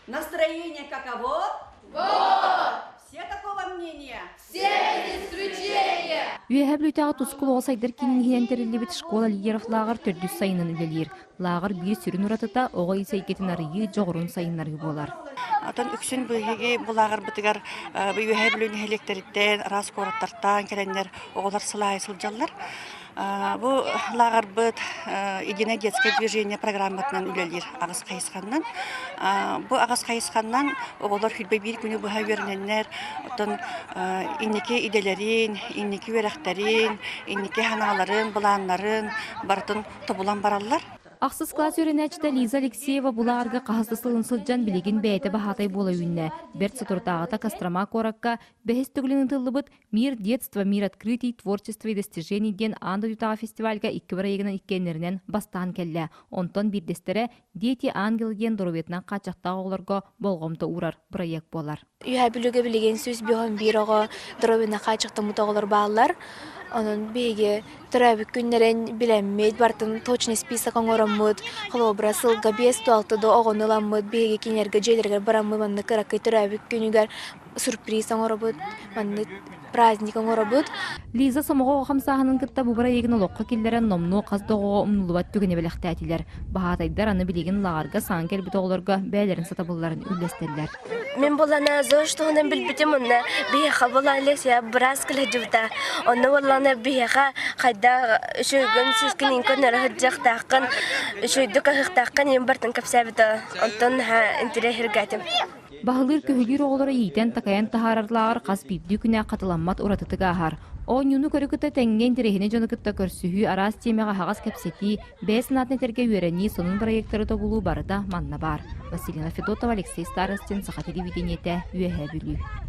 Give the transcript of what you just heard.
Настроение каково? Вот! Все такого мнения? Все без исключения! Үөһээ Бүлүүтээҕи Тускул оҕо сайдар киинин иһинэн тэриллибит школа лидеров лааҕыр төрдүс сайынын үлэлиир. Лааҕыр биир сүрүн уратыта оҕо ис эйгэтин арыйыы, дьоҕурун сайыннарыы буолар. Оттон үксүн биһиги бу лааҕырбытыгар Үөһээ Бүлүү нэһилиэктэриттэн, араас куораттартан кэлэннэр оҕолор сыл аайы сылдьаллар. Бу лааҕырбыт Единое детское движение программатынан үлэлиир аҕыс хайысханнан. Бу аҕыс хайысханнан оҕолор 21 күнү быһа үөрэнэннэр, оттон инники идэлэрин, инники үөрэхтэрин, инники санааларын, былааннарын барытын тобулан бараллар. Ахсыс кылаас үөрэнээччитэ Лиза Алексеева бу лааҕырга хаһыс да сылын сылдьан билигин бэйэтэ баһаатай буола үүннэ. Бэрт соторутааҕыта Кострома куоракка бэһис төгүлүн ыытыллыбыт «Мир детства, мир открытий, творчества и достижений» диэн аан дойдутааҕы фестивальга икки бырайыагынан иккиэннэринэн бастаан кэллэ. Онтон биирдэстэрэ «Дети ангелы» диэн доруобуйатынан хааччахтаах оҕолорго болҕомто уурар бырайыак буолар. Үөһээ Бүлүүгэ билигин 151 оҕо доруобуйанан хааччахтаммыт оҕолор бааллар. Онон биһиги төрөөбүт күннэрин билэммит, барытын точный список оҥороммут, холобура, сылга 5-6 да оҕону ыламмыт, биһиги кинилэргэ дьиэлэригэр бараммыт маннык кыракый төрөөбүт күнүгэр сюрприз оҥоробут, маннык праздник оҥоробут. Лиза Сомоҕо оҕо хамсааһынын кытта бу бырайыагын олоххо киллэрэн номнуо хас да оҕоҕо умнуллубат түгэни бэлэхтээтилэр. Баһаатайдар аны билигин лааҕырга саҥа кэлбит оҕолорго бэйэлэрин сатабылларын үллэстэллэр. Мин буоллаана ЗОЖ туһунан билбитим онно биһиэхэ буолла Алексия быраас кэлэдьибитэ. Онно буоллаана биһиэхэ хайдах үчүгүн сүүскүн иҥкөннөрө сылдьыахтааххын, үчүгэйдик аһыахтааххын иһин барытын кэпсээбитэ. Онтон наһаа интэриэһиргээтим. Баһылыыр-көһүлүүр оҕолору иитэн-такайан таһаарар лааҕыр хас биирдии күнэ хатыламмат уратытык ааһар. Оонньууну көрү кытта тэҥҥэ интэриэһинэй дьону кытта көрсүһүү, араас тиэмэҕэ аһаҕас кэпсэтии, бэйэ санаатын этэргэ үөрэнии, сонун бырайыактары тобулуу барыта манна баар. Василина Федотова, Алексей Старостин, Саха телевидениетэ, Үөһээ Бүлүү.